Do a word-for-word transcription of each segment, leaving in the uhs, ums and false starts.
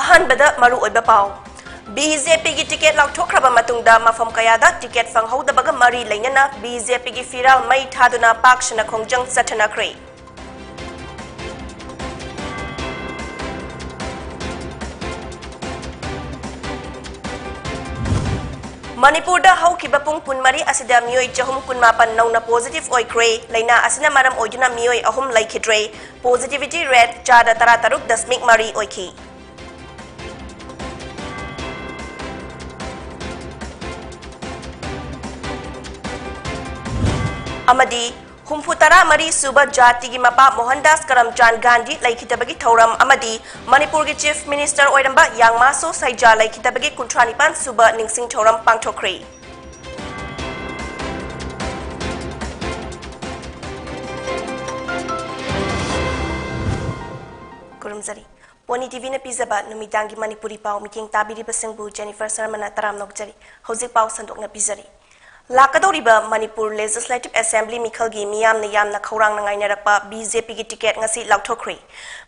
ꯑꯍꯥꯟꯕꯗ ꯃꯔꯨꯑꯣꯏꯕ ꯄꯥꯎ꯫ ꯕꯤ ꯖꯦ ꯄꯤꯒꯤ ꯇꯤꯀꯦꯠ ꯂꯥꯎꯊꯣꯛꯈ꯭ꯔꯕ ꯃꯇꯨꯡꯗ ꯃꯐꯝ ꯀꯌꯥꯗ ꯇꯤꯀꯦꯠ ꯐꯪꯍꯧꯗꯕꯒ ꯃꯔꯤ ꯂꯩꯅꯅ ꯕꯤ ꯖꯦ ꯄꯤꯒꯤ ꯐꯤꯔꯥꯜ ꯃꯩ ꯊꯥꯗꯨꯅ ꯄꯥꯛ ꯁꯟꯅ ꯈꯣꯡꯖꯪ ꯆꯠꯊꯅꯈ꯭ꯔꯦ꯫ ꯃꯅꯤꯄꯨꯔꯗ ꯍꯧꯈꯤꯕ ꯄꯨꯡ ꯀꯨꯟꯃꯔꯤ ꯑꯁꯤꯗ ꯃꯤꯑꯣꯏ ꯆꯍꯨꯝ ꯀꯨꯟꯃꯥꯄꯟ ꯅꯧꯅ positive ꯑꯣꯏꯈ꯭ꯔꯦ꯫ ꯂꯥꯏꯅꯥ ꯑꯁꯤꯅ ꯃꯔꯝ ꯑꯣꯏꯗꯨꯅ ꯃꯤꯑꯣꯏ ꯑꯍꯨꯝ ꯂꯩꯈꯤꯗ꯭ꯔꯦ꯫ Positivity rate ꯆꯥꯗ ꯇꯔꯥꯇꯔꯨꯛ ꯗꯁꯃꯤꯛ ꯃꯔꯤ ꯑꯣꯏꯈꯤ꯫ ꯑꯃꯗꯤ ꯍꯨꯝꯐꯨ ꯇꯔꯥ ꯃꯔꯤ ꯁꯨꯕ ꯖꯥꯇꯤꯒꯤ ꯃꯄꯥ ꯃꯣꯍꯟꯗꯥꯁ ꯀꯔꯝꯆꯥꯟ ꯒꯥꯟꯙꯤ ꯂꯩꯈꯤꯗꯕꯒꯤ ꯊꯧꯔꯝ ꯑꯃꯗꯤ ꯃꯅꯤꯄꯨꯔꯒꯤ Chief Minister ꯑꯣꯏꯔꯝꯕ ꯌꯥꯡꯃꯥꯁꯣ ꯁꯩꯖꯥ ꯂꯩꯈꯤꯗꯕꯒꯤ ꯀꯨꯟꯊ꯭ꯔꯥ ꯅꯤꯄꯥꯟ ꯁꯨꯕ ꯅꯤꯡꯁꯤꯡ ꯊꯧꯔꯝ ꯄꯥꯡꯊꯣꯛꯈ꯭ꯔꯦ꯫ ꯈꯨꯔꯨꯝꯖꯔꯤ꯫ ꯄꯣꯅꯤ ꯇꯤꯚꯤꯅ ꯄꯤꯖꯕ ꯅꯨꯃꯤꯗꯥꯡꯒꯤ ꯃꯅꯤꯄꯨꯔꯤ ꯄꯥꯎ ꯃꯤꯠꯌꯦꯡ ꯇꯥꯕꯤꯔꯤꯕꯁꯤꯡꯕꯨ ꯖꯦꯅꯤꯐꯔ ꯁꯔꯃꯅ ꯇꯔꯥꯝꯅ ꯑꯣꯛꯆꯔꯤ꯫ ꯍꯧꯖꯤꯛ ꯄꯥꯎ ꯁꯟꯗꯣꯛꯅ ꯄꯤꯖꯔꯤ꯫ ꯂꯥꯛꯀꯗꯧꯔꯤꯕ ꯃꯅꯤꯄꯨꯔ Legislative Assembly ꯃꯤꯈꯜꯒꯤ ꯃꯤꯌꯥꯝꯅ ꯌꯥꯝꯅ ꯈꯧꯔꯥꯡꯅ ꯉꯥꯏꯅꯔꯛꯄ ꯕꯤ ꯖꯦ ꯄꯤꯒꯤ ꯇꯤꯀꯦꯠ ꯉꯁꯤ ꯂꯥꯎꯊꯣꯛꯈ꯭ꯔꯦ꯫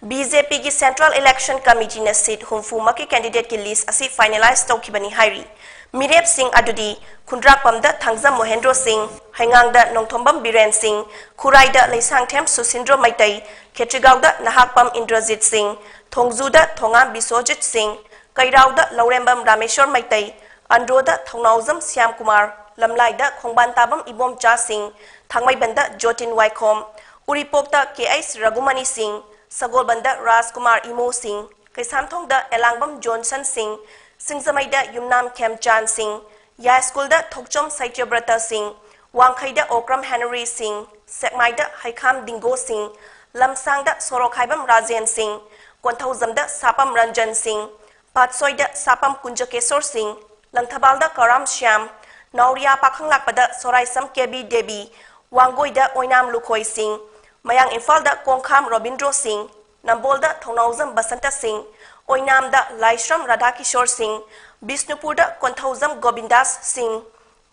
ꯕꯤ ꯖꯦ ꯄꯤꯒꯤ Central Election Committeeꯅ seat ꯍꯨꯝꯐꯨ ꯃꯛꯀꯤ candidateꯀꯤ list ꯑꯁꯤ finalize ꯇꯧꯈꯤꯕꯅꯤ ꯍꯥꯏꯔꯤ꯫ ꯃꯤꯔꯦꯞꯁꯤꯡ ꯑꯗꯨꯗꯤ ꯈꯨꯟꯗ꯭ꯔꯥꯛꯄꯝꯗ ꯊꯥꯡꯖꯝ ꯃꯣꯍꯦꯟꯗ꯭ꯔꯣ ꯁꯤꯡ, ꯍꯩꯉꯥꯡꯗ ꯅꯣꯡꯊꯣꯝꯕꯝ ꯕꯤꯔꯦꯟ ꯁꯤꯡ, ꯈꯨꯔꯥꯏꯗ ꯂꯩꯁꯥꯡꯊꯦꯝ ꯁꯨꯁꯤꯟꯗ꯭ꯔꯣ ꯃꯩꯇꯩ, ꯈꯦꯇ꯭ꯔꯤꯒꯥꯎꯗ ꯅꯍꯥꯛꯄꯝ ꯏꯟꯗ꯭ꯔꯖꯤꯠ ꯁꯤꯡ, ꯊꯣꯡꯖꯨꯗ ꯊꯣꯉꯥꯝ ꯕꯤꯁ꯭ꯋꯖꯤꯠ ꯁꯤꯡ, ꯀꯩꯔꯥꯎꯗ ꯂꯧꯔꯦꯝꯕꯝ ꯔꯥꯃꯦꯁ꯭ꯋꯔ ꯃꯩꯇꯩ, ꯑꯟꯗ꯭ꯔꯣꯗ ꯊꯧꯅꯥꯎꯖꯝ ꯁ꯭ꯌꯥꯝ ꯀꯨꯃꯥꯔ, ꯂꯝꯂꯥꯏꯗ ꯈꯣꯡꯕꯥꯟ ꯇꯥꯕꯝ ꯏꯕꯣꯝꯆꯥ ꯁꯤꯡ, ꯊꯥꯡꯃꯩꯕꯟꯗ ꯖꯣꯇꯤꯟ ꯋꯥꯏꯈꯣꯝ, ꯎꯔꯤꯄꯣꯛꯇ ꯀꯦ ꯑꯩꯆ ꯔꯘꯨꯃꯅꯤ ꯁꯤꯡ, ꯁꯒꯣꯜꯕꯟꯗ ꯔꯥꯖꯀꯨꯃꯥꯔ ꯏꯃꯣ ꯁꯤꯡ, ꯀꯩꯁꯥꯝꯊꯣꯡꯗ ꯑꯦꯂꯥꯡꯕꯝ ꯖꯣꯟꯁꯟ ꯁꯤꯡ, ꯁꯤꯡꯖꯃꯩꯗ ꯌꯨꯝꯅꯥꯝ ꯈꯦꯝꯆꯥꯟ ꯁꯤꯡ, ꯌꯥꯏꯁ꯭ꯀꯨꯜꯗ ꯊꯣꯛꯆꯣꯝ ꯁꯩꯇ꯭ꯌꯕ꯭ꯔꯇ ꯁꯤꯡ, ꯋꯥꯡꯈꯩꯗ ꯑꯣꯀ꯭ꯔꯝ ꯍꯦꯅꯔꯤ ꯁꯤꯡ, ꯁꯦꯛꯃꯥꯏꯗ ꯍꯩꯈꯥꯝ ꯗꯤꯡꯒꯣ ꯁꯤꯡ, ꯂꯝꯁꯥꯡꯗ ꯁꯣꯔꯣꯛꯈꯥꯏꯕꯝ ꯔꯥꯖꯦꯟ ꯁꯤꯡ, ꯀꯣꯟꯊꯧꯖꯝꯗ ꯁꯥꯄꯝ ꯔꯟꯖꯟ ꯁꯤꯡ, ꯄꯥꯠꯁꯣꯏꯗ ꯁꯥꯄꯝ ꯀꯨꯟꯖꯀꯦꯁꯣꯔ ꯁꯤꯡ, ꯂꯪꯊꯕꯥꯜꯗ ꯀꯔꯥꯝ ꯁ꯭ꯌꯥꯝ, ꯅꯥꯎꯔꯤꯌꯥ ꯄꯥꯈꯪꯂꯥꯛꯄꯗ ꯁꯣꯔꯥꯏꯁꯝ ꯀꯦ ꯕꯤ ꯗꯦꯕꯤ, ꯋꯥꯡꯒꯣꯏꯗ ꯑꯣꯏꯅꯥꯝ ꯂꯨꯈꯣꯏ ꯁꯤꯡ, ꯃꯌꯥꯡ ꯏꯝꯐꯥꯜꯗ ꯀꯣꯡꯈꯥꯝ ꯔꯣꯕꯤꯟꯗ꯭ꯔꯣ ꯁꯤꯡ, ꯅꯝꯕꯣꯜꯗ ꯊꯧꯅꯥꯎꯖꯝ ꯕꯁꯟꯇ ꯁꯤꯡ, ꯑꯣꯏꯅꯥꯝꯗ ꯂꯥꯏꯁ꯭ꯔꯝ ꯔꯥꯙꯥꯀꯤꯁꯣꯔ ꯁꯤꯡ, ꯕꯤꯁꯅꯨꯄꯨꯔꯗ ꯀꯣꯟꯊꯧꯖꯝ ꯒꯣꯕꯤꯟꯗꯥꯁ ꯁꯤꯡ,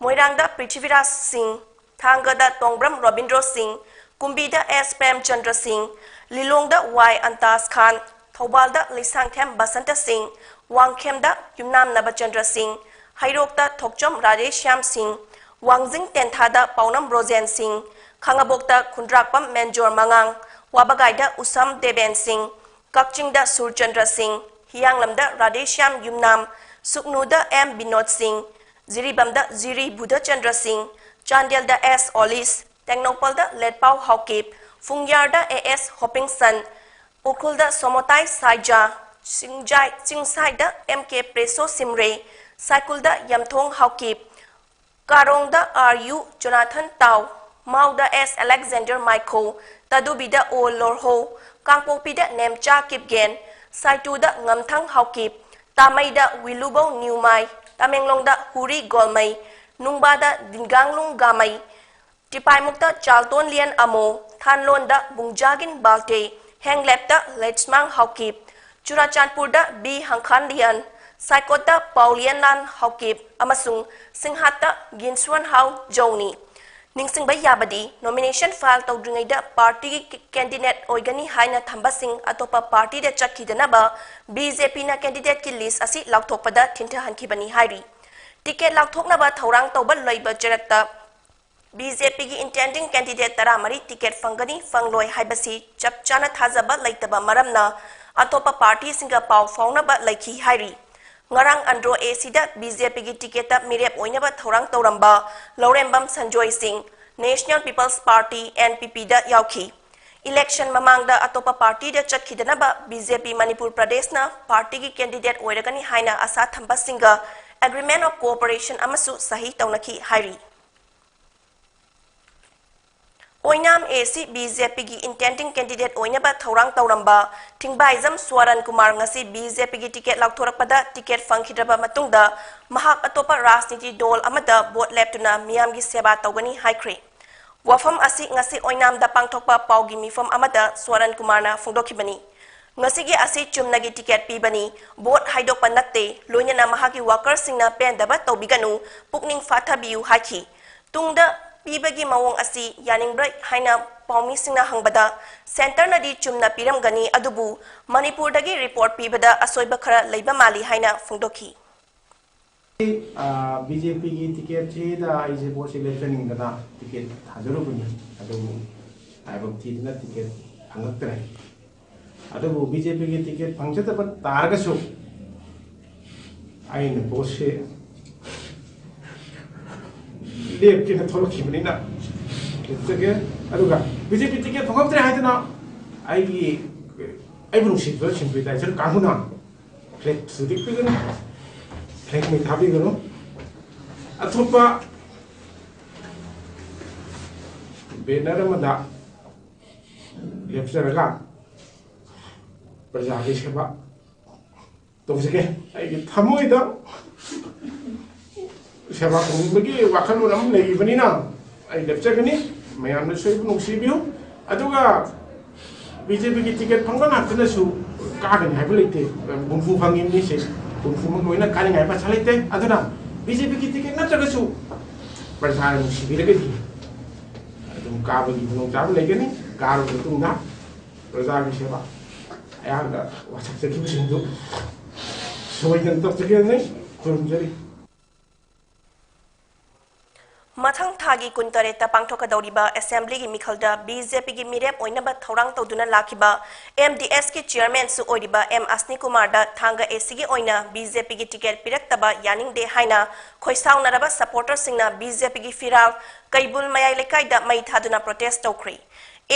ꯃꯣꯏꯔꯥꯡꯗ ꯄ꯭ꯔꯤꯊꯤꯕꯤꯔꯥꯖ ꯁꯤꯡ, ꯊꯥꯡꯒꯗ ꯇꯣꯡꯕ꯭ꯔꯝ ꯔꯣꯕꯤꯟꯗ꯭ꯔꯣ ꯁꯤꯡ, ꯀꯨꯝꯕꯤꯗ ꯑꯦꯁ ꯄ꯭ꯔꯦꯝꯆꯟꯗ꯭ꯔ ꯁꯤꯡ, ꯂꯤꯂꯣꯡꯗ ꯋꯥꯏ ꯑꯟꯇꯥꯖ ꯈꯥꯟ, ꯊꯧꯕꯥꯜꯗ ꯂꯩꯁꯥꯡꯊꯦꯝ ꯕꯁꯟꯇ ꯁꯤꯡ, ꯋꯥꯡꯈꯦꯝꯗ ꯌꯨꯝꯅꯥꯝ ꯅꯕꯆꯟꯗ꯭ꯔ ꯁꯤꯡ, ꯍꯩꯔꯣꯛꯇ ꯊꯣꯛꯆꯣꯝ ꯔꯥꯙꯦꯁ꯭ꯌꯥꯝ ꯁꯤꯡ, ꯋꯥꯡꯖꯤꯡ ꯇꯦꯟꯊꯥꯗ ꯄꯥꯎꯅꯝ ꯔꯣꯖꯦꯟ ꯁꯤꯡ, ꯈꯥꯉꯕꯣꯛꯇ ꯈꯨꯟꯗ꯭ꯔꯥꯛꯄꯝ ꯃꯦꯟꯖꯣꯔ ꯃꯉꯥꯡ, ꯋꯥꯕꯒꯥꯏꯗ ꯎꯁꯝ ꯗꯦꯕꯦꯟ ꯁꯤꯡ, ꯀꯛꯆꯤꯡꯗ ꯁꯨꯔꯆꯟꯗ꯭ꯔ ꯁꯤꯡ, ꯍꯤꯌꯥꯡꯂꯝꯗ ꯔꯥꯙꯦꯁ꯭ꯌꯥꯝ ꯌꯨꯝꯅꯥꯝ, ꯁꯨꯛꯅꯨꯗ ꯑꯦꯝ ꯕꯤꯅꯣꯗ ꯁꯤꯡ, ꯖꯤꯔꯤꯕꯥꯝꯗ ꯖꯤꯔꯤ ꯕꯨꯙꯆꯟꯗ꯭ꯔ ꯁꯤꯡ, ꯆꯥꯟꯗꯦꯜꯗ ꯑꯦꯁ ꯑꯣꯂꯤꯁ, ꯇꯦꯡꯅꯧꯄꯜꯗ ꯂꯦꯠꯄꯥꯎ ꯍꯥꯎꯀꯤꯞ, ꯐꯨꯡꯌꯥꯔꯗ ꯑꯦ ꯑꯦꯁ ꯍꯣꯄꯤꯡꯁꯟ, ꯎꯈ꯭ꯔꯨꯜꯗ ꯁꯣꯃꯣꯇꯥꯏ ꯁꯥꯏꯖꯥ, ꯆꯤꯡꯖꯥꯏ-, ꯆꯤꯡꯁꯥꯏꯗ ꯑꯦꯝ ꯀꯦ ꯄ꯭ꯔꯦꯁꯣ ꯁꯤꯝꯔꯦ, ꯁꯥꯏꯀꯨꯜꯗ ꯌꯝꯊꯣꯡ ꯍꯥꯎꯀꯤꯞ, ꯀꯥꯔꯣꯡꯗ ꯑꯥꯔ ꯌꯨ ꯖꯣꯅꯥꯊꯟ ꯇꯥꯎ, ꯃꯥꯎꯗ ꯑꯦꯁ ꯑꯂꯦꯛꯖꯦꯟꯗꯔ ꯃꯥꯏꯈꯣ, ꯇꯥꯗꯨꯕꯤꯗ ꯑꯣ ꯂꯣꯔꯍꯣ, ꯀꯥꯡꯄꯣꯛꯄꯤꯗ ꯅꯦꯝꯆꯥ ꯀꯤꯞꯒꯦꯟ, ꯁꯥꯏꯇꯨꯗ ꯉꯝꯊꯪ ꯍꯥꯎꯀꯤꯞ, ꯇꯥꯃꯩꯗ ꯋꯤꯂꯨꯕꯧ ꯅ꯭ꯌꯨꯃꯥꯏ, ꯇꯥꯃꯦꯡꯂꯣꯡꯗ ꯍꯨꯔꯤ ꯒꯣꯜꯃꯩ, ꯅꯨꯡꯕꯥꯗ ꯗꯤꯟꯒꯥꯡꯂꯨꯡ ꯒꯥꯃꯩ, ꯇꯤꯄꯥꯏꯃꯨꯛꯇ ꯆꯥꯜꯇꯣꯟ ꯂꯤꯌꯟ ꯑꯃꯣ, ꯊꯥꯟꯂꯣꯟꯗ ꯕꯨꯡꯖꯥꯒꯤꯟ ꯕꯥꯜꯇꯦ, ꯍꯦꯡꯂꯦꯞꯇ ꯂꯩꯆꯃꯥꯡ ꯍꯥꯎꯀꯤꯞ, ꯆꯨꯔꯥꯆꯥꯟꯄꯨꯔꯗ ꯕꯤ ꯍꯪꯈꯥꯟ ꯂꯤꯌꯟ, ꯁꯥꯏꯀꯣꯠꯇ ꯄꯥꯎꯂꯤꯌꯟꯂꯥꯟ ꯍꯥꯎꯀꯤꯞ ꯑꯃꯁꯨꯡ ꯁꯤꯡꯍꯥꯠꯇ ꯒꯤꯟꯁꯨꯋꯟ ꯍꯥꯎ ꯖꯧꯅꯤ꯫ ꯅꯤꯡꯁꯤꯡꯕ ꯌꯥꯕꯗꯤ, ꯅꯣꯃꯤꯅꯦꯁꯟ ꯐꯥꯏꯜ ꯇꯧꯗ꯭ꯔꯤꯉꯩꯗ ꯄꯥꯔꯇꯤꯒꯤ ꯀꯦꯟꯗꯤꯗꯦꯠ ꯑꯣꯏꯒꯅꯤ ꯍꯥꯏꯅ ꯊꯝꯕꯁꯤꯡ ꯑꯇꯣꯞꯄ ꯄꯥꯔꯇꯤꯗ ꯆꯠꯈꯤꯗꯅꯕ ꯕꯤ ꯖꯦ ꯄꯤꯅ ꯀꯦꯟꯗꯤꯗꯦꯠꯀꯤ ꯂꯤꯁ ꯑꯁꯤ ꯂꯥꯎꯊꯣꯛꯄꯗ ꯊꯤꯟꯊꯍꯟꯈꯤꯕꯅꯤ ꯍꯥꯏꯔꯤ꯫ ꯇꯤꯀꯦꯠ ꯂꯥꯎꯊꯣꯛꯅꯕ ꯊꯧꯔꯥꯡ ꯇꯧꯕ ꯂꯩꯕ ꯆꯦꯔꯛꯇ ꯕꯤ ꯖꯦ ꯄꯤꯒꯤ ꯏꯟꯇꯦꯟꯗꯤꯡ ꯀꯦꯟꯗꯤꯗꯦꯠ ꯇꯔꯥꯃꯔꯤ ꯇꯤꯀꯦꯠ ꯐꯪꯒꯅꯤ ꯐꯪꯂꯣꯏ ꯍꯥꯏꯕꯁꯤ ꯆꯞ ꯆꯥꯅ ꯊꯥꯖꯕ ꯂꯩꯇꯕ ꯃꯔꯝꯅ ꯑꯇꯣꯞꯄ ꯄꯥꯔꯇꯤꯁꯤꯡꯒ ꯄꯥꯎ ꯐꯥꯎꯅꯕ ꯂꯩꯈꯤ ꯍꯥꯏꯔꯤ꯫ ꯉꯔꯥꯡ ꯑꯟꯗ꯭ꯔꯣ ꯑꯦ ꯁꯤꯗ ꯕꯤ ꯖꯦ ꯄꯤꯒꯤ ꯇꯤꯀꯦꯠꯇ ꯃꯤꯔꯦꯞ ꯑꯣꯏꯅꯕ ꯊꯧꯔꯥꯡ ꯇꯧꯔꯝꯕ ꯂꯧꯔꯦꯝꯕꯝ Sanjoy Singh, national people's party, N P ꯄꯤꯗ ꯌꯥꯎꯈꯤ꯫ ꯏꯂꯦꯛꯁꯟ ꯃꯃꯥꯡꯗ ꯑꯇꯣꯞꯄ ꯄꯥꯔꯇꯤꯗ ꯆꯠꯈꯤꯗꯅꯕ ꯕꯤ ꯖꯦ ꯄꯤ ꯃꯅꯤꯄꯨꯔ ꯄ꯭ꯔꯗꯦꯁꯅ ꯄꯥꯔꯇꯤꯒꯤ ꯀꯦꯟꯗꯤꯗꯦꯠ ꯑꯣꯏꯔꯒꯅꯤ ꯍꯥꯏꯅ ꯑꯁꯥ ꯊꯝꯕꯁꯤꯡꯒ ꯑꯦꯒ꯭ꯔꯤꯃꯦꯟ ꯑꯣꯐ ꯀꯣꯑꯣꯄꯔꯦꯁꯟ ꯑꯃꯁꯨ ꯁꯍꯤ ꯇꯧꯅꯈꯤ ꯍꯥꯏꯔꯤ꯫ ꯑꯣꯏꯅꯥꯝ ꯑꯦ ꯁꯤ ꯕꯤ ꯖꯦ ꯄꯤꯒꯤ ꯏꯟꯇꯦꯟꯗꯤꯡ ꯀꯦꯟꯗꯤꯗꯦꯠ ꯑꯣꯏꯅꯕ ꯊꯧꯔꯥꯡ ꯇꯧꯔꯝꯕ ꯊꯤꯡꯕꯥꯏꯖꯝ ꯁ꯭ꯋꯥꯔꯟ ꯀꯨꯃꯥꯔ ꯉꯁꯤ ꯕꯤ ꯖꯦ ꯄꯤꯒꯤ ꯇꯤꯀꯦꯠ ꯂꯥꯎꯊꯣꯔꯛꯄꯗ ꯇꯤꯀꯦꯠ ꯐꯪꯈꯤꯗ꯭ꯔꯕ ꯃꯇꯨꯡꯗ ꯃꯍꯥꯛ ꯑꯇꯣꯞꯄ ꯔꯥꯖꯅꯤꯇꯤ ꯗꯣꯜ ꯑꯃꯗ ꯚꯣꯠ ꯂꯦꯞꯇꯨꯅ ꯃꯤꯌꯥꯝꯒꯤ ꯁꯦꯕꯥ ꯇꯧꯒꯅꯤ ꯍꯥꯏꯈ꯭ꯔꯦ꯫ ꯋꯥꯐꯝ ꯑꯁꯤ ꯉꯁꯤ ꯑꯣꯏꯅꯥꯝꯗ ꯄꯥꯡꯊꯣꯛꯄ ꯄꯥꯎꯒꯤ ꯃꯤꯐꯝ ꯑꯃꯗ ꯁ꯭ꯋꯥꯔꯟ ꯀꯨꯃꯥꯔꯅ ꯐꯣꯡꯗꯣꯛꯈꯤꯕꯅꯤ꯫ ꯉꯁꯤꯒꯤ ꯑꯁꯤ ꯆꯨꯝꯅꯒꯤ ꯇꯤꯀꯦꯠ ꯄꯤꯕꯅꯤ, ꯚꯣꯠ ꯍꯥꯏꯗꯣꯛꯄ ꯅꯠꯇꯦ, ꯂꯣꯏꯅꯅ ꯃꯍꯥꯛꯀꯤ ꯋꯥꯀꯔꯁꯤꯡꯅ ꯄꯦꯟꯗꯕ ꯇꯧꯕꯤꯒꯅꯨ, ꯄꯨꯛꯅꯤꯡ ꯐꯥꯊꯕꯤꯌꯨ ꯍꯥꯏꯈꯤ꯫ ꯇꯨꯡꯗ ꯄꯤꯕꯒꯤ ꯃꯑꯣꯡ ꯑꯁꯤ ꯌꯥꯅꯤꯡꯕ꯭ꯔꯥ ꯍꯥꯏꯅ ꯄꯥꯎꯃꯤꯁꯤꯡꯅ ꯍꯪꯕꯗ, ꯁꯦꯟꯇꯔꯅꯗꯤ ꯆꯨꯝꯅ ꯄꯤꯔꯝꯒꯅꯤ, ꯑꯗꯨꯕꯨ ꯃꯅꯤꯄꯨꯔꯗꯒꯤ ꯔꯤꯄꯣꯔꯠ ꯄꯤꯕꯗ ꯑꯁꯣꯏꯕ ꯈꯔ ꯂꯩꯕ ꯃꯥꯜꯂꯤ ꯍꯥꯏꯅ ꯐꯣꯡꯗꯣꯛꯈꯤ꯫ ꯕꯤ ꯖꯦ ꯄꯤꯒꯤ ꯇꯤꯀꯦꯠꯁꯤꯗ ꯑꯩꯁꯦ ꯚꯣꯠꯁꯦ ꯂꯦꯞꯆꯅꯤꯡꯗꯅ ꯇꯤꯀꯦꯠ ꯊꯥꯖꯔꯨꯕꯅꯤ꯫ ꯑꯗꯨꯕꯨ ꯂꯥꯏꯕꯛ ꯊꯤꯗꯅ ꯇꯤꯀꯦꯠ ꯐꯪꯉꯛꯇ꯭ꯔꯦ꯫ ꯑꯗꯨꯕꯨ ꯕꯤ ꯖꯦ ꯄꯤꯒꯤ ꯇꯤꯀꯦꯠ ꯐꯪꯖꯗꯕ ꯇꯥꯔꯒꯁꯨ ꯑꯩꯅ ꯚꯣꯠꯁꯦ ꯂꯦꯞꯀꯦꯅ ꯊꯣꯛꯂꯛꯈꯤꯕꯅꯤꯅ ꯂꯦꯞꯆꯒꯦ꯫ ꯑꯗꯨꯒ ꯕꯤ ꯖꯦ ꯄꯤ ꯇꯤꯀꯦꯠ ꯐꯪꯉꯛꯇ꯭ꯔꯦ ꯍꯥꯏꯗꯅ ꯑꯩꯒꯤ, ꯑꯩꯕꯨ ꯅꯨꯡꯁꯤꯕꯤꯕ ꯁꯤꯟꯕꯤ ꯇꯥꯏꯁꯟ ꯀꯥꯡꯕꯨꯅ ꯐ꯭ꯂꯦꯛ ꯊꯨꯗꯦꯛꯄꯤꯒꯅꯨ, ꯐ꯭ꯂꯦꯛ ꯃꯩ ꯊꯥꯕꯤꯒꯅꯨ꯫ ꯑꯇꯣꯞꯄ ꯕꯦꯅꯔ ꯑꯃꯗ ꯂꯦꯞꯆꯔꯒ ꯄ꯭ꯔꯖꯥꯒꯤ ꯁꯦꯕꯥ ꯇꯧꯖꯒꯦ꯫ ꯑꯩꯒꯤ ꯊꯃꯣꯏꯗ ꯁꯦꯕꯥ ꯇꯧꯅꯤꯡꯕꯒꯤ ꯋꯥꯈꯜꯂꯣꯟ ꯑꯃ ꯂꯩꯔꯤꯕꯅꯤꯅ ꯑꯩ ꯂꯦꯞꯆꯒꯅꯤ꯫ ꯃꯌꯥꯝꯅꯁꯨ ꯑꯩꯕꯨ ꯅꯨꯡꯁꯤꯕꯤꯌꯨ꯫ ꯑꯗꯨꯒ ꯕꯤ ꯖꯦ ꯄꯤꯒꯤ ꯇꯤꯀꯦꯠ ꯐꯪꯕ ꯉꯥꯛꯇꯅꯁꯨ ꯀꯥꯒꯅꯤ ꯍꯥꯏꯕ ꯂꯩꯇꯦ꯫ ꯍꯨꯝꯐꯨ ꯐꯪꯉꯤꯕꯅꯤ ꯁꯦ, ꯍꯨꯝꯐꯨꯃꯛ ꯂꯣꯏꯅ ꯀꯥꯅꯤꯡꯉꯥꯏ ꯃꯁꯥ ꯂꯩꯇꯦ꯫ ꯑꯗꯨꯅ ꯕꯤ ꯖꯦ ꯄꯤꯒꯤ ꯇꯤꯀꯦꯠ ꯅꯠꯇ꯭ꯔꯒꯁꯨ ꯄ꯭ꯔꯖꯥꯅ ꯅꯨꯡꯁꯤꯕꯤꯔꯒꯗꯤ ꯑꯗꯨꯝ ꯀꯥꯕꯒꯤ ꯈꯨꯗꯣꯡꯆꯥꯕ ꯂꯩꯒꯅꯤ꯫ ꯀꯥꯔꯕ ꯃꯇꯨꯡꯗ ꯄ꯭ꯔꯖꯥꯒꯤ ꯁꯦꯕꯥ ꯑꯩꯍꯥꯛꯅ ꯋꯥꯁꯛꯆꯈꯤꯕꯁꯤꯡꯗꯨ ꯁꯣꯏꯗꯅ ꯇꯧꯖꯒꯦꯅ ꯈꯨꯔꯨꯝꯖꯔꯤ꯫ ꯃꯊꯪ ꯊꯥꯒꯤ ꯀꯨꯟꯇꯔꯦꯠꯇ ꯄꯥꯡꯊꯣꯛꯀꯗꯧꯔꯤꯕ ꯑꯦꯁꯦꯝꯕ꯭ꯂꯤꯒꯤ ꯃꯤꯈꯜꯗ ꯕꯤ ꯖꯦ ꯄꯤꯒꯤ ꯃꯤꯔꯦꯞ ꯑꯣꯏꯅꯕ ꯊꯧꯔꯥꯡ ꯇꯧꯗꯨꯅ ꯂꯥꯛꯈꯤꯕ ꯑꯦꯝ ꯗꯤ ꯑꯦꯁꯀꯤ ꯆꯤꯌꯔꯃꯦꯟꯁꯨ ꯑꯣꯏꯔꯤꯕ ꯑꯦꯝ ꯑꯁꯅꯤꯀꯨꯃꯥꯔꯗ ꯊꯥꯡꯒ ꯑꯦ ꯁꯤꯒꯤ ꯑꯣꯏꯅ ꯕꯤ ꯖꯦ ꯄꯤꯒꯤ ꯇꯤꯀꯦꯠ ꯄꯤꯔꯛꯇꯕ ꯌꯥꯅꯤꯡꯗꯦ ꯍꯥꯏꯅ ꯈꯣꯏꯁꯥꯎꯅꯔꯕ ꯁꯄꯣꯔꯇꯔꯁꯤꯡꯅ ꯕꯤ ꯖꯦ ꯄꯤꯒꯤ ꯐꯤꯔꯥꯜ ꯀꯩꯕꯨꯜ ꯃꯌꯥꯏ ꯂꯩꯀꯥꯏꯗ ꯃꯩ ꯊꯥꯗꯨꯅ ꯄ꯭ꯔꯣꯇꯦꯁ ꯇꯧꯈ꯭ꯔꯤ꯫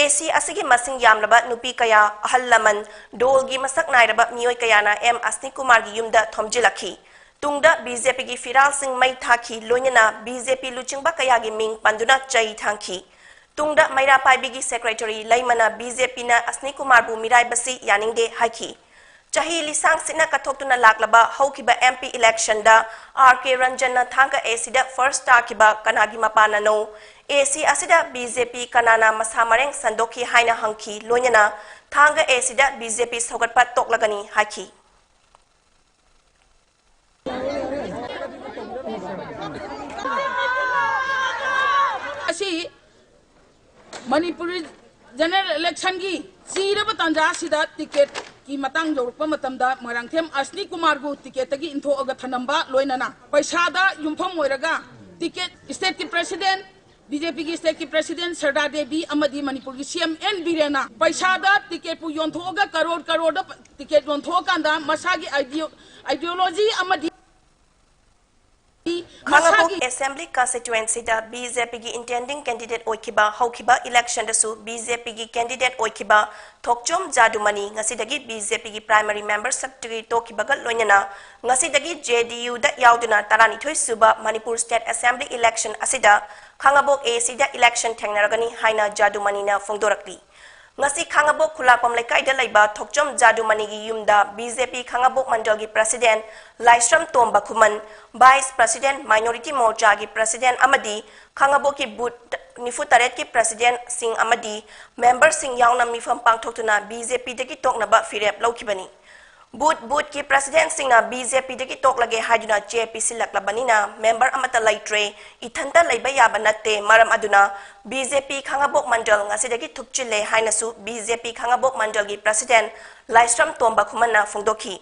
ꯑꯦ ꯁꯤ ꯑꯁꯤꯒꯤ ꯃꯁꯤꯡ ꯌꯥꯝꯂꯕ ꯅꯨꯄꯤ ꯀꯌꯥ, ꯑꯍꯜ ꯂꯃꯟ, ꯗꯣꯜꯒꯤ ꯃꯁꯛ ꯅꯥꯏꯔꯕ ꯃꯤꯑꯣꯏ ꯀꯌꯥꯅ ꯑꯦꯝ ꯑꯁꯅꯤꯀꯨꯃꯥꯔꯒꯤ ꯌꯨꯝꯗ ꯊꯣꯝꯖꯤꯜꯂꯛꯈꯤ꯫ ꯇꯨꯡꯗ ꯕꯤ ꯖꯦ ꯄꯤꯒꯤ ꯐꯤꯔꯥꯜꯁꯤꯡ ꯃꯩ ꯊꯥꯈꯤ, ꯂꯣꯏꯅꯅ ꯕꯤ ꯖꯦ ꯄꯤ ꯂꯨꯆꯤꯡꯕ ꯀꯌꯥꯒꯤ ꯃꯤꯡ ꯄꯟꯗꯨꯅ ꯆꯩ ꯊꯥꯡꯈꯤ꯫ ꯇꯨꯡꯗ ꯃꯩꯔꯥ ꯄꯥꯏꯕꯤꯒꯤ ꯁꯦꯀ꯭ꯔꯦꯇꯔꯤ ꯂꯩꯃꯅ ꯕꯤ ꯖꯦ ꯄꯤꯅ ꯑꯁꯅꯤꯀꯨꯃꯥꯔꯕꯨ ꯃꯤꯔꯥꯏꯕꯁꯤ ꯌꯥꯅꯤꯡꯗꯦ ꯍꯥꯏꯈꯤ꯫ ꯆꯍꯤ ꯂꯤꯁꯥꯡ ꯁꯤꯠꯅ ꯀꯠꯊꯣꯛꯇꯨꯅ ꯂꯥꯛꯂꯕ ꯍꯧꯈꯤꯕ ꯑꯦꯝ ꯄꯤ ꯏꯂꯦꯛꯁꯟꯗ ꯑꯥꯔ ꯀꯦ ꯔꯟꯖꯟꯅ ꯊꯥꯡꯒ ꯑꯦ ꯁꯤꯗ ꯐꯥꯔꯁ ꯇꯥꯈꯤꯕ ꯀꯅꯥꯒꯤ ꯃꯄꯥꯟꯅꯅꯣ? ꯑꯦ ꯁꯤ ꯑꯁꯤꯗ ꯕꯤ ꯖꯦ ꯄꯤ ꯀꯅꯥꯅ ꯃꯁꯥ ꯃꯔꯦꯡ ꯁꯟꯗꯣꯛꯈꯤ ꯍꯥꯏꯅ ꯍꯪꯈꯤ, ꯂꯣꯏꯅꯅ ꯊꯥꯡꯒ ꯑꯦ ꯁꯤꯗ ꯕꯤ ꯖꯦ ꯄꯤ ꯁꯧꯒꯠꯄ ꯇꯣꯛꯂꯒꯅꯤ ꯍꯥꯏꯈꯤ꯫ ꯃꯅꯤꯄꯨꯔꯤ ꯖꯦꯅꯔꯦꯜ ꯏꯂꯦꯛꯁꯟꯒꯤ ꯆꯤꯔꯕ ꯇꯥꯟꯖꯥ ꯑꯁꯤꯗ ꯇꯤꯀꯦꯠꯀꯤ ꯃꯇꯥꯡ ꯌꯧꯔꯛꯄ ꯃꯇꯝꯗ ꯃꯣꯏꯔꯥꯡꯊꯦꯝ ꯑꯁꯅꯤ ꯀꯨꯃꯥꯔꯕꯨ ꯇꯤꯀꯦꯠꯇꯒꯤ ꯏꯟꯊꯣꯛꯑꯒ ꯊꯅꯝꯕ, ꯂꯣꯏꯅꯅ ꯄꯩꯁꯥꯗ ꯌꯨꯝꯐꯝ ꯑꯣꯏꯔꯒ ꯇꯤꯀꯦꯠ ꯁ꯭ꯇꯦꯠꯀꯤ ꯄ꯭ꯔꯦꯁꯤꯗꯦꯟ, ꯕꯤ ꯖꯦ ꯄꯤꯒꯤ ꯁ꯭ꯇꯦꯠꯀꯤ ꯄ꯭ꯔꯦꯁꯤꯗꯦꯟ ꯁꯔꯗꯥ ꯗꯦꯕꯤ ꯑꯃꯗꯤ ꯃꯅꯤꯄꯨꯔꯒꯤ ꯁꯤ ꯑꯦꯝ ꯑꯦꯟ ꯕꯤꯔꯦꯟꯅ ꯄꯩꯁꯥꯗ ꯇꯤꯀꯦꯠꯄꯨ ꯌꯣꯟꯊꯣꯛꯑꯒ ꯀꯔꯣꯔ ꯀꯔꯣꯔꯗ ꯇꯤꯀꯦꯠ ꯌꯣꯟꯊꯣꯛꯑꯀꯥꯟꯗ ꯃꯁꯥꯒꯤ ꯑꯥꯏꯗꯤꯌꯣ-, ꯑꯥꯏꯗꯤꯌꯣꯂꯣꯖꯤ ꯑꯃꯗꯤ ꯈꯥꯡꯉꯕꯣꯛ ꯃꯁꯥꯒꯤ ꯑꯦꯁꯦꯝꯕ꯭ꯂꯤ ꯀꯟꯁꯇꯤꯇ꯭ꯋꯦꯟꯁꯤꯗ ꯕꯤ ꯖꯦ ꯄꯤꯒꯤ ꯏꯟꯇꯦꯟꯗꯤꯡ ꯀꯦꯟꯗꯤꯗꯦꯠ ꯑꯣꯏꯈꯤꯕ ꯍꯧꯈꯤꯕ ꯏꯂꯦꯛꯁꯟꯗꯁꯨ ꯕꯤ ꯖꯦ ꯄꯤꯒꯤ ꯀꯦꯟꯗꯤꯗꯦꯠ ꯑꯣꯏꯈꯤꯕ ꯊꯣꯛꯆꯣꯝ ꯖꯥꯗꯨꯃꯅꯤ ꯉꯁꯤꯗꯒꯤ ꯕꯤ ꯖꯦ ꯄꯤꯒꯤ ꯄ꯭ꯔꯥꯏꯃꯔꯤ ꯃꯦꯝꯕꯔꯁꯤꯞꯇꯒꯤ ꯇꯣꯛꯈꯤꯕꯒ ꯂꯣꯏꯅꯅ ꯉꯁꯤꯗꯒꯤ ꯖꯦ ꯗꯤ ꯌꯨꯗ ꯌꯥꯎꯗꯨꯅ ꯇꯔꯥꯅꯤꯊꯣꯏ ꯁꯨꯕ ꯃꯅꯤꯄꯨꯔ ꯁ꯭ꯇꯦꯠ ꯑꯦꯁꯦꯝꯕ꯭ꯂꯤ ꯏꯂꯦꯛꯁꯟ ꯑꯁꯤꯗ ꯈꯥꯡꯉꯕꯣꯛ ꯑꯦ ꯁꯤꯗ ꯏꯂꯦꯛꯁꯟ ꯊꯦꯡꯅꯔꯒꯅꯤ ꯍꯥꯏꯅ ꯖꯥꯗꯨꯃꯅꯤꯅ ꯐꯣꯡꯗꯣꯔꯛꯂꯤ꯫ ꯉꯁꯤ ꯈꯥꯡꯉꯕꯣꯛ ꯈꯨꯂꯥꯛꯄꯝ ꯂꯩꯀꯥꯏꯗ ꯂꯩꯕ ꯊꯣꯛꯆꯣꯝ ꯖꯥꯗꯨꯃꯅꯤꯒꯤ ꯌꯨꯝꯗ ꯕꯤ ꯖꯦ ꯄꯤ ꯈꯥꯡꯉꯕꯣꯛ ꯃꯟꯗꯜꯒꯤ ꯄ꯭ꯔꯁꯤꯗꯦꯟ ꯂꯥꯏꯁ꯭ꯔꯝ ꯇꯣꯝꯕ ꯈꯨꯃꯟ, ꯚꯥꯏꯁ ꯄ꯭ꯔꯁꯤꯗꯦꯟ ꯃꯥꯏꯅꯣꯔꯤꯇꯤ ꯃꯣꯔꯆꯥꯒꯤ ꯄ꯭ꯔꯁꯤꯗꯦꯟ ꯑꯃꯗꯤ ꯈꯥꯡꯉꯕꯣꯛꯀꯤ ꯕꯨꯊ ꯅꯤꯐꯨ ꯇꯔꯦꯠꯀꯤ ꯄ꯭ꯔꯁꯤꯗꯦꯟꯁꯤꯡ ꯑꯃꯗꯤ ꯃꯦꯝꯕꯔꯁꯤꯡ ꯌꯥꯎꯅ ꯃꯤꯐꯝ ꯄꯥꯡꯊꯣꯛꯇꯨꯅ ꯕꯤ ꯖꯦ ꯄꯤꯗꯒꯤ ꯇꯣꯛꯅꯕ ꯐꯤꯔꯦꯞ ꯂꯧꯈꯤꯕꯅꯤ꯫ ꯕꯨꯊ ꯕꯨꯊꯀꯤ ꯄ꯭ꯔꯁꯤꯗꯦꯟꯁꯤꯡꯅ ꯕꯤ ꯖꯦ ꯄꯤꯗꯒꯤ ꯇꯣꯛꯂꯒꯦ ꯍꯥꯏꯗꯨꯅ ꯆꯦ ꯄꯤꯁꯤꯜꯂꯛꯂꯕꯅꯤꯅ ꯃꯦꯝꯕꯔ ꯑꯃꯠꯇ ꯂꯩꯇ꯭ꯔꯦ, ꯏꯊꯟꯇ ꯂꯩꯕ ꯌꯥꯕ ꯅꯠꯇꯦ, ꯃꯔꯝ ꯑꯗꯨꯅ ꯕꯤ ꯖꯦ ꯄꯤ ꯈꯥꯡꯉꯕꯣꯛ ꯃꯟꯗꯜ ꯉꯁꯤꯗꯒꯤ ꯊꯨꯞꯆꯤꯜꯂꯦ ꯍꯥꯏꯅꯁꯨ ꯕꯤ ꯖꯦ ꯄꯤ ꯈꯥꯡꯉꯕꯣꯛ ꯃꯟꯗꯜꯒꯤ ꯄ꯭ꯔꯁꯤꯗꯦꯟ ꯂꯥꯏꯁ꯭ꯔꯝ ꯇꯣꯝꯕ ꯈꯨꯃꯟꯅ ꯐꯣꯡꯗꯣꯛꯈꯤ꯫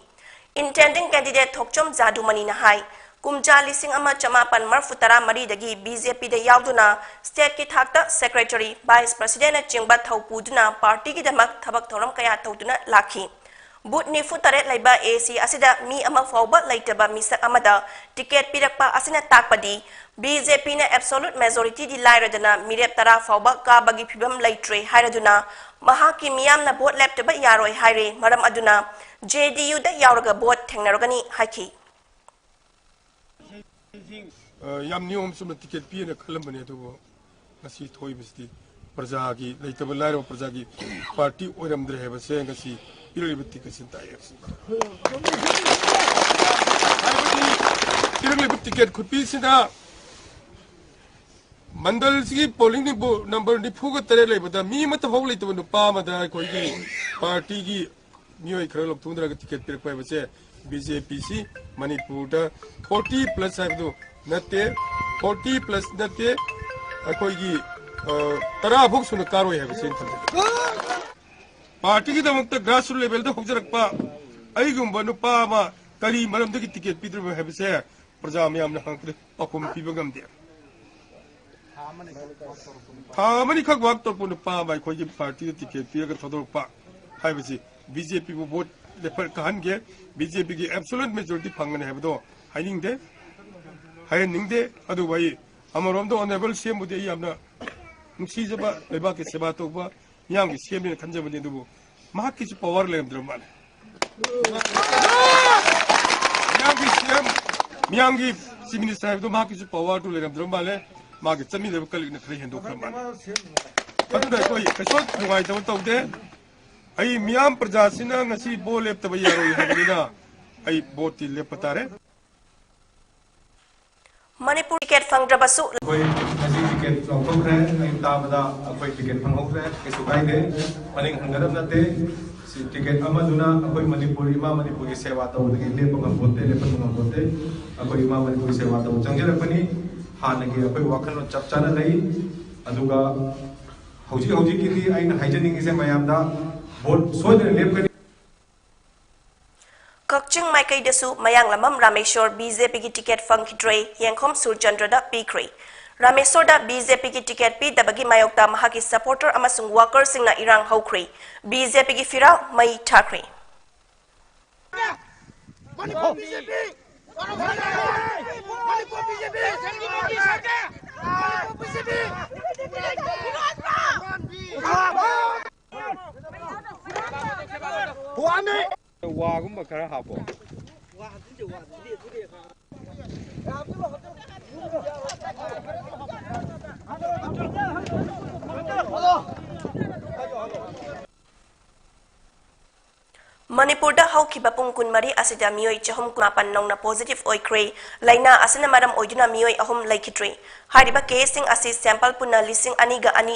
ꯏꯟꯇꯦꯟꯗꯤꯡ ꯀꯦꯟꯗꯤꯗꯦꯠ ꯊꯣꯛꯆꯣꯝ ꯖꯥꯗꯨꯃꯅꯤꯅ ꯍꯥꯏ, ꯀꯨꯝꯖꯥ ꯂꯤꯁꯤꯡ ꯑꯃ ꯆꯃꯥꯄꯟ ꯃꯔꯐꯨ ꯇꯔꯥ ꯃꯔꯤꯗꯒꯤ ꯕꯤ ꯖꯦ ꯄꯤꯗ ꯌꯥꯎꯗꯨꯅ ꯁ꯭ꯇꯦꯠꯀꯤ ꯊꯥꯛꯇ ꯁꯦꯀ꯭ꯔꯦꯇꯔꯤ, ꯚꯥꯏꯁ ꯄ꯭ꯔꯁꯤꯗꯦꯟꯅꯆꯤꯡꯕ ꯊꯧ ꯄꯨꯗꯨꯅ ꯄꯥꯔꯇꯤꯒꯤꯗꯃꯛ ꯊꯕꯛ ꯊꯧꯔꯝ ꯀꯌꯥ ꯇꯧꯗꯨꯅ ꯂꯥꯛꯈꯤ꯫ ꯕꯨꯊ ꯅꯤꯐꯨ ꯇꯔꯦꯠ ꯂꯩꯕ ꯑꯦ ꯁꯤ ꯑꯁꯤꯗ ꯃꯤ ꯑꯃ ꯐꯥꯎꯕ ꯂꯩꯇꯕ ꯃꯤꯁꯛ ꯑꯃꯗ ꯇꯤꯀꯦꯠ ꯄꯤꯔꯛꯄ ꯑꯁꯤꯅ ꯇꯥꯛꯄꯗꯤ ꯕꯤ ꯖꯦ ꯄꯤꯅ ꯑꯦꯕꯁꯣꯂꯨꯠ ꯃꯦꯖꯣꯔꯤꯇꯤꯗꯤ ꯂꯥꯏꯔꯗꯅ ꯃꯤꯔꯦꯞ ꯇꯔꯥ ꯐꯥꯎꯕ ꯀꯥꯕꯒꯤ ꯐꯤꯚꯝ ꯂꯩꯇ꯭ꯔꯦ ꯍꯥꯏꯔꯗꯨꯅ ꯃꯍꯥꯛꯀꯤ ꯃꯤꯌꯥꯝꯅ ꯚꯣꯠ ꯂꯦꯞꯇꯕ ꯌꯥꯔꯣꯏ ꯍꯥꯏꯔꯦ꯫ ꯃꯔꯝ ꯑꯗꯨꯅ ꯖꯦ ꯗꯤ ꯌꯨꯗ ꯌꯥꯎꯔꯒ ꯚꯣꯠ ꯊꯦꯡꯅꯔꯒꯅꯤ ꯍꯥꯏꯈꯤ꯫ ꯑ, ꯌꯥꯝ ꯅꯤꯌꯣꯝ ꯆꯨꯝꯅ ꯇꯤꯀꯦꯠ ꯄꯤꯑꯅ ꯈꯜꯂꯝꯕꯅꯦ, ꯑꯗꯨꯕꯨ ꯉꯁꯤ ꯊꯣꯛꯏꯕꯁꯤꯗꯤ ꯄ꯭ꯔꯖꯥꯒꯤ, ꯂꯩꯇꯕ ꯂꯥꯏꯔꯕ ꯄ꯭ꯔꯖꯥꯒꯤ ꯄꯥꯔꯇꯤ ꯑꯣꯏꯔꯝꯗ꯭ꯔꯦ ꯍꯥꯏꯕꯁꯦ ꯉꯁꯤ ꯄꯤꯔꯛꯂꯤꯕ ꯇꯤꯀꯦꯠꯁꯤꯅ ꯇꯥꯛꯑꯦ꯫ ꯍꯥꯏꯕꯗꯤ ꯄꯤꯔꯛꯂꯤꯕ ꯇꯤꯀꯦꯠ ꯈꯨꯄꯤꯁꯤꯅ ꯃꯟꯗꯜꯁꯤꯒꯤ ꯄꯣꯂꯤꯡ ꯅꯝꯕꯔ ꯅꯤꯐꯨꯒ ꯇꯔꯦꯠ ꯂꯩꯕꯗ ꯃꯤ ꯑꯃꯠꯇ ꯐꯥꯎ ꯂꯩꯇꯕ ꯅꯨꯄꯥ ꯑꯃꯗ ꯑꯩꯈꯣꯏꯒꯤ ꯄꯥꯔꯇꯤꯒꯤ ꯃꯤꯑꯣꯏ ꯈꯔ ꯂꯧꯊꯣꯛꯅꯔꯒ ꯇꯤꯀꯦꯠ ꯄꯤꯔꯛꯄ ꯍꯥꯏꯕꯁꯦ ꯕꯤ ꯖꯦ ꯄꯤꯁꯤ ꯃꯅꯤꯄꯨꯔꯗ ꯐꯣꯔꯇꯤ ꯄ꯭ꯂꯁ ꯍꯥꯏꯕꯗꯨ ꯅꯠꯇꯦ, ꯐꯣꯔꯇꯤ ꯄ꯭ꯂꯁ ꯅꯠꯇꯦ, ꯑꯩꯈꯣꯏꯒꯤ ꯇꯔꯥ ꯐꯥꯎ ꯁꯨꯅ ꯀꯥꯔꯣꯏ ꯍꯥꯏꯕꯁꯤ ꯑꯩꯅ ꯊꯝꯖꯒꯦ꯫ ꯄꯥꯔꯇꯤꯒꯤꯗꯃꯛꯇ ꯒ꯭ꯔꯥꯁꯔꯨꯠ ꯂꯦꯚꯦꯜꯗ ꯍꯧꯖꯔꯛꯄ ꯑꯩꯒꯨꯝꯕ ꯅꯨꯄꯥ ꯑꯃ ꯀꯔꯤ ꯃꯔꯝꯗꯒꯤ ꯇꯤꯀꯦꯠ ꯄꯤꯗ꯭ꯔꯤꯕ ꯍꯥꯏꯕꯁꯦ ꯄ꯭ꯔꯖꯥ ꯃꯌꯥꯝꯅ ꯍꯪꯉꯛꯄꯗ ꯄꯥꯎꯈꯨꯝ ꯄꯤꯕ ꯉꯝꯗꯦ꯫ ꯊꯥ ꯑꯃꯅꯤꯈꯛ ꯋꯥꯛ ꯇꯧꯔꯛꯄ ꯅꯨꯄꯥ ꯑꯃ ꯑꯩꯈꯣꯏꯒꯤ ꯄꯥꯔꯇꯤꯗ ꯇꯤꯀꯦꯠ ꯄꯤꯔꯒ ꯊꯥꯗꯣꯔꯛꯄ ꯍꯥꯏꯕꯁꯤ ꯕꯤ ꯖꯦ ꯄꯤꯕꯨ ꯚꯣꯠ ꯂꯦꯞꯄ ꯀꯥꯍꯟꯒꯦ, ꯕꯤ ꯖꯦ ꯄꯤꯒꯤ ꯑꯦꯕꯁꯣꯂꯨꯠ ꯃꯦꯖꯣꯔꯤꯇꯤ ꯐꯪꯒꯅꯤ ꯍꯥꯏꯕꯗꯣ ꯍꯥꯏꯅꯤꯡꯗꯦ, ꯍꯥꯏꯍꯟꯅꯤꯡꯗꯦ꯫ ꯑꯗꯨꯕꯨ ꯑꯩ ꯑꯃꯔꯣꯝꯗ ꯑꯣꯅꯔꯦꯕꯜ ꯁꯤ ꯑꯦꯝꯕꯨꯗꯤ ꯑꯩ ꯌꯥꯝꯅ ꯅꯨꯡꯁꯤꯖꯕ, ꯂꯩꯕꯥꯛꯀꯤ ꯁꯦꯕꯥ ꯇꯧꯕ ꯃꯤꯌꯥꯝꯒꯤ ꯁꯤ ꯑꯦꯝꯅꯦꯅ ꯈꯟꯖꯕꯅꯤ꯫ ꯑꯗꯨꯕꯨ ꯃꯍꯥꯛꯀꯤꯁꯨ ꯄꯋꯥꯔ ꯂꯩꯔꯝꯗ꯭ꯔꯕ ꯃꯥꯜꯂꯦ꯫ ꯃꯤꯌꯥꯝꯒꯤ ꯁꯤ ꯑꯦꯝ, ꯃꯤꯌꯥꯝꯒꯤ ꯆꯤꯐ ꯃꯤꯅꯤꯁꯇꯔ ꯍꯥꯏꯕꯗꯣ ꯃꯍꯥꯛꯀꯤꯁꯨ ꯄꯋꯥꯔꯗꯨ ꯂꯩꯔꯝꯗ꯭ꯔꯕ ꯃꯥꯜꯂꯦ꯫ ꯃꯥꯒꯤ ꯆꯠꯃꯤꯟꯅꯕ ꯀꯂꯤꯛꯅ ꯈꯔ ꯍꯦꯟꯗꯣꯛꯈ꯭ꯔꯕ ꯃꯥꯜꯂꯦ꯫ ꯑꯗꯨꯅ ꯑꯩꯈꯣꯏ ꯀꯩꯁꯨ ꯅꯨꯡꯉꯥꯏꯇꯕ ꯇꯧꯗꯦ꯫ ꯑꯩ ꯃꯤꯌꯥꯝ ꯄ꯭ꯔꯖꯥꯁꯤꯅ ꯉꯁꯤ ꯚꯣꯠ ꯂꯦꯞꯇꯕ ꯌꯥꯔꯣꯏ ꯍꯥꯏꯕꯅꯤꯅ ꯑꯩ ꯚꯣꯠꯇꯤ ꯂꯦꯞꯄ ꯇꯥꯔꯦ꯫ ꯃꯅꯤꯄꯨꯔ ꯇꯤꯀꯦꯠ ꯐꯪꯗ꯭ꯔꯕꯁꯨ ꯑꯩꯈꯣꯏ ꯉꯁꯤ ꯇꯤꯀꯦꯠ ꯂꯧꯊꯣꯛꯈ꯭ꯔꯦ꯫ ꯑꯩ ꯇꯥꯕꯗ ꯑꯩꯈꯣꯏ ꯇꯤꯀꯦꯠ ꯐꯪꯍꯧꯈ꯭ꯔꯦ꯫ ꯀꯩꯁꯨ ꯀꯥꯏꯗꯦ꯫ ꯃꯅꯤꯡ ꯍꯟꯒꯗꯕ ꯅꯠꯇꯦ꯫ ꯁꯤ ꯇꯤꯀꯦꯠ ꯑꯃꯗꯨꯅ ꯑꯩꯈꯣꯏ ꯃꯅꯤꯄꯨꯔ, ꯏꯃꯥ ꯃꯅꯤꯄꯨꯔꯒꯤ ꯁꯦꯕꯥ ꯇꯧꯕꯗꯒꯤ ꯂꯦꯞꯄ ꯉꯝꯄꯣꯠꯇꯦ, ꯂꯦꯞꯄ ꯉꯝꯄꯣꯠꯇꯦ꯫ ꯑꯩꯈꯣꯏ ꯏꯃꯥ ꯃꯅꯤꯄꯨꯔꯒꯤ ꯁꯦꯕꯥ ꯇꯧꯕ ꯆꯪꯖꯔꯛꯄꯅꯤ꯫ ꯍꯥꯟꯅꯒꯤ ꯑꯩꯈꯣꯏ ꯋꯥꯈꯜꯂꯣꯟ ꯆꯞ ꯆꯥꯅ ꯂꯩ꯫ ꯑꯗꯨꯒ ꯍꯧꯖꯤꯛ ꯍꯧꯖꯤꯛꯀꯤꯗꯤ ꯑꯩꯅ ꯍꯥꯏꯖꯅꯤꯡꯉꯤꯁꯦ ꯃꯌꯥꯝꯗ ꯚꯣꯠ ꯁꯣꯏꯗꯅ ꯂꯦꯞꯀꯅꯤ꯫ ꯀꯛꯆꯤꯡ ꯃꯥꯏꯀꯩꯗꯁꯨ ꯃꯌꯥꯡꯂꯝꯕꯝ ꯔꯥꯃꯦꯁꯣꯔ ꯕꯤ ꯖꯦ ꯄꯤꯒꯤ ꯇꯤꯀꯦꯠ ꯐꯪꯈꯤꯗ꯭ꯔꯦ, ꯌꯦꯡꯈꯣꯝ ꯁꯨꯔꯆꯟꯗ꯭ꯔꯗ ꯄꯤꯈ꯭ꯔꯦ꯫ ꯔꯥꯃꯦꯁꯣꯔꯗ ꯕꯤ ꯖꯦ ꯄꯤꯒꯤ ꯇꯤꯀꯦꯠ ꯄꯤꯗꯕꯒꯤ ꯃꯥꯌꯣꯛꯇ ꯃꯍꯥꯛꯀꯤ ꯁꯄꯣꯔꯇꯔ ꯑꯃꯁꯨꯡ ꯋꯥꯀꯔꯁꯤꯡꯅ ꯏꯔꯥꯡ ꯍꯧꯈ꯭ꯔꯦ꯫ ꯕꯤ ꯖꯦ ꯄꯤꯒꯤ ꯐꯤꯔꯥꯜ ꯃꯩ ꯊꯥꯈ꯭ꯔꯦ꯫ Manipur B J P! Manipur B J P! Manipur B J ꯄꯤ! ꯋꯥꯒꯨꯝꯕ ꯈꯔ ꯍꯥꯞꯄꯣ꯫ ꯃꯅꯤꯄꯨꯔꯗ ꯍꯧꯈꯤꯕ ꯄꯨꯡ ꯀꯨꯟꯃꯔꯤ ꯑꯁꯤꯗ ꯃꯤꯑꯣꯏ ꯆꯍꯨꯝ ꯀꯨꯟꯃꯥꯄꯟ ꯅꯧꯅ positive ꯑꯣꯏꯈ꯭ꯔꯦ꯫ ꯂꯥꯏꯅꯥ ꯑꯁꯤꯅ ꯃꯔꯝ ꯑꯣꯏꯗꯨꯅ ꯃꯤꯑꯣꯏ ꯑꯍꯨꯝ ꯂꯩꯈꯤꯗ꯭ꯔꯦ꯫ ꯍꯥꯏꯔꯤꯕ caseꯁꯤꯡ ꯑꯁꯤ sample ꯄꯨꯟꯅ ꯂꯤꯁꯤꯡ ꯑꯅꯤꯒ ꯑꯅꯤ